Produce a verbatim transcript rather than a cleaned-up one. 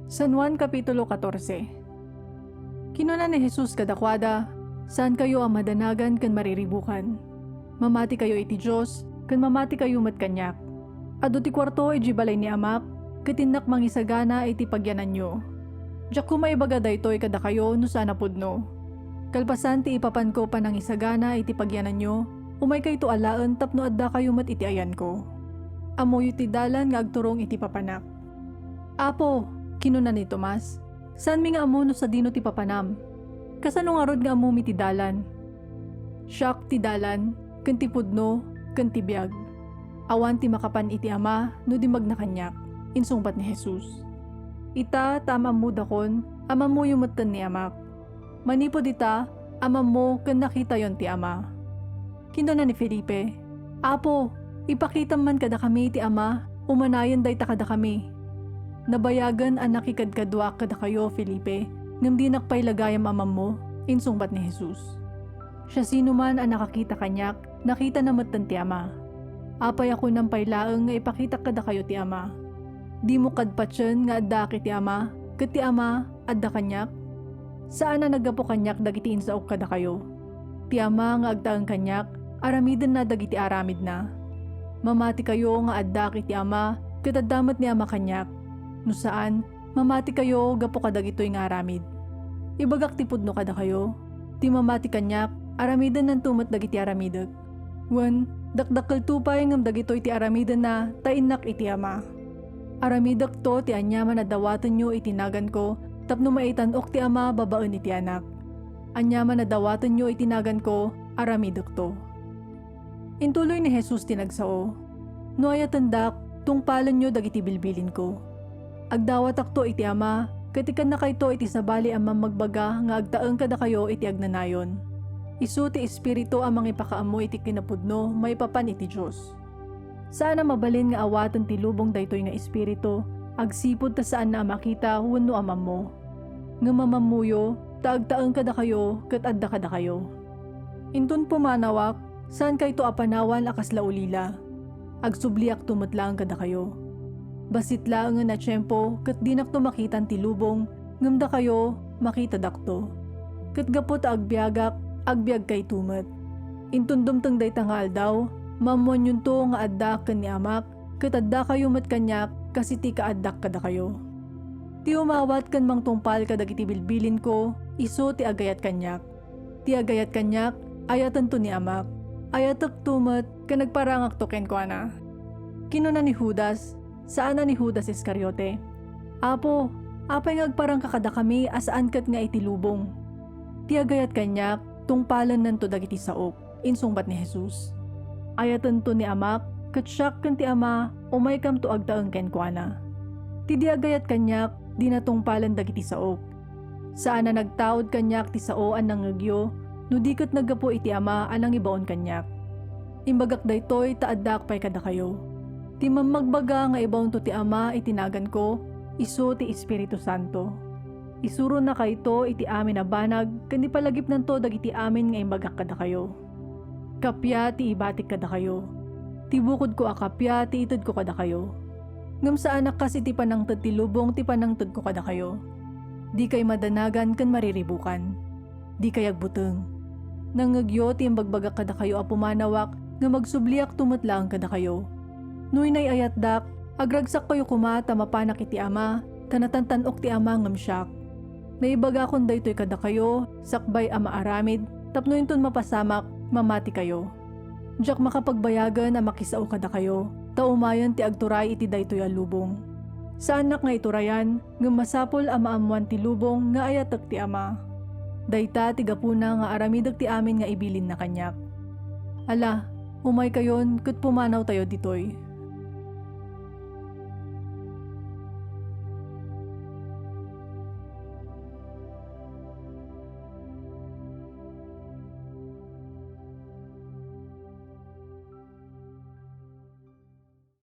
San Juan Kapitulo katorse. Kinuna ni Jesus kadakuada, "Saankayo a madanagan ken mariribukan. Mamatikayo iti Dios, ken mamatikayo met kaniak. Adu ti kuarto idiay balay ni Amak, ket innak mangisagana iti pagyananyo. Diak koma ibaga daytoy kadakayo no saan a pudno. Kalpasan ti ipapanko panangisagana iti pagyananyo, umaykayto alaen tapno addakayo met iti ayanko. Ammoyo ti dalan nga agturong iti Papanak." "Apo," kinuna ni Tomas, "saanmi nga ammo no sadino ti papanam? Kasano ngarud nga ammomi ti dalan?" "Siak ti dalan, ken ti pudno, ken ti biag. Awan ti makapan iti Ama no di magna kaniak," insungbat ni Jesus. "Ita ta am-ammodakon, am-ammoyo metten ni Amak. Manipud ita, am-ammo ken nakitayon ti Ama." Kinuna ni Felipe, "Apo, ipakitam man kadakami ti Ama, umanayen dayta kadakami." "Nabayagen a nakikadkaduak kadakayo, Felipe, ngem dinak pay la gayam am-ammo," insungbat ni Jesus. "Siasinoman a nakakita kaniak, nakitana metten ti Ama. Apay a kunam pay laeng nga ipakitak kadakayo ti Ama? Dimo kad patien nga addaak iti Ama, ket ti Ama adda kaniak? Saan a naggapu kaniak dagiti insaok kadakayo. Ti Ama nga agtaeng kaniak, aramidenna dagiti aramidna. Mamatikayo nga addaak iti Ama, ket adda met ni Ama kaniak. No saan, mamatikayo gapu kadagitoy nga aramid. Ibagak ti pudno kadakayo, ti mamati kaniak, aramidennanto met dagiti aramidek. Wen, dakdakkelto pay ngem dagitoy ti aramidenna ta innak iti Ama. Aramidekto ti aniaman a dawatenyo iti naganko tapno maitan-ok ti Ama babaen iti Anak. Aniaman a dawatenyo iti naganko, aramidekto." Intuloy ni Jesus ti nagsao, "No ayatendak, tungpalenyo dagiti bilbilinko. Agdawatakto iti Ama, ket ikkannakayto iti sabali a mammagbaga nga agtaeng kadakayo iti agnanayon. Isu ti Espiritu a mangipakaammo iti kinapudno maipapan iti Dios. Saan a mabalin nga awaten ti lubong daytoy nga Espiritu, agsipud ta saanna a makita wenno a mammo. Ngem mamammoyo, ta agtaeng kadakayo ket adda kadakayo. Inton pumanawak, saankayto a panawan a kasla ulila. Agsubliakto met laeng kadakayo. Bassit laengen a tiempo ket dinakto makitan ti lubong, ngem dakayo, makitadakto. Ket gapu ta agbiagak, agbiagkayto met. Inton dumteng dayta nga aldaw, maammoanyonto nga addaak ken ni Amak, ket addakayo met kaniak kas iti kaaddak kadakayo. Ti umawat ken mangtungpal kadagiti bilbilinko, isu ti agayat kaniak. Ti agayat kaniak, ayatento ni Amak. Ayatekto met ken agparangakto kenkuana." Kinuna ni Judas, saan a ni Judas Iscariote, "Apo, apay nga agparangka kadakami a saan ket nga iti lubong? Ti agayat kaniak, tungpalennanto dagiti saok," insungbat ni Jesus. "Ayatento ni Amak, ket siak ken ti Ama, umaykamto agtaeng kenkuana. Ti di agayat kaniak, dina tungpalen dagiti saok. Saan a nagtaud kaniak ti sao a nangngegyo, no di ket naggapu iti Ama a nangibaon kaniak. Imbagak daytoy ta addaak pay kadakayo. Ti mammagbaga nga ibaonto ti Ama iti naganko, isu ti Espiritu Santo. Isuronakayto iti amin a banag ken ipalagipnanto dagiti amin nga imbagak kadakayo. Kappia ti ibatik kadakayo. Ti bukodko a kappia ti itedko kadakayo. Ngem saan a kas iti panangted ti lubong ti panangtedko kadakayo. Dikay madanagan ken mariribukan. Dikay agbuteng. Nangngegyo ti imbagbagak kadakayo a pumanawak ngem agsubliakto met laeng kadakayo. No inay-ayatdak, agragsakkayo koma ta mapanak iti Ama, ta natantan-ok ti Ama ngem siak. Naibagakon daytoy kadakayo sakbay a maaramid tapno inton mapasamak, mamatikayo. Diak makapagbayagen a makisao kadakayo, ta umayen ti agturay iti daytoy a lubong. Saannak nga iturayan, ngem masapul a maammoan ti lubong nga ayatek ti Ama. Dayta ti gapuna nga aramidek ti amin nga ibilinna kaniak. Ala, umaykayon ket pumanawtayo ditoy."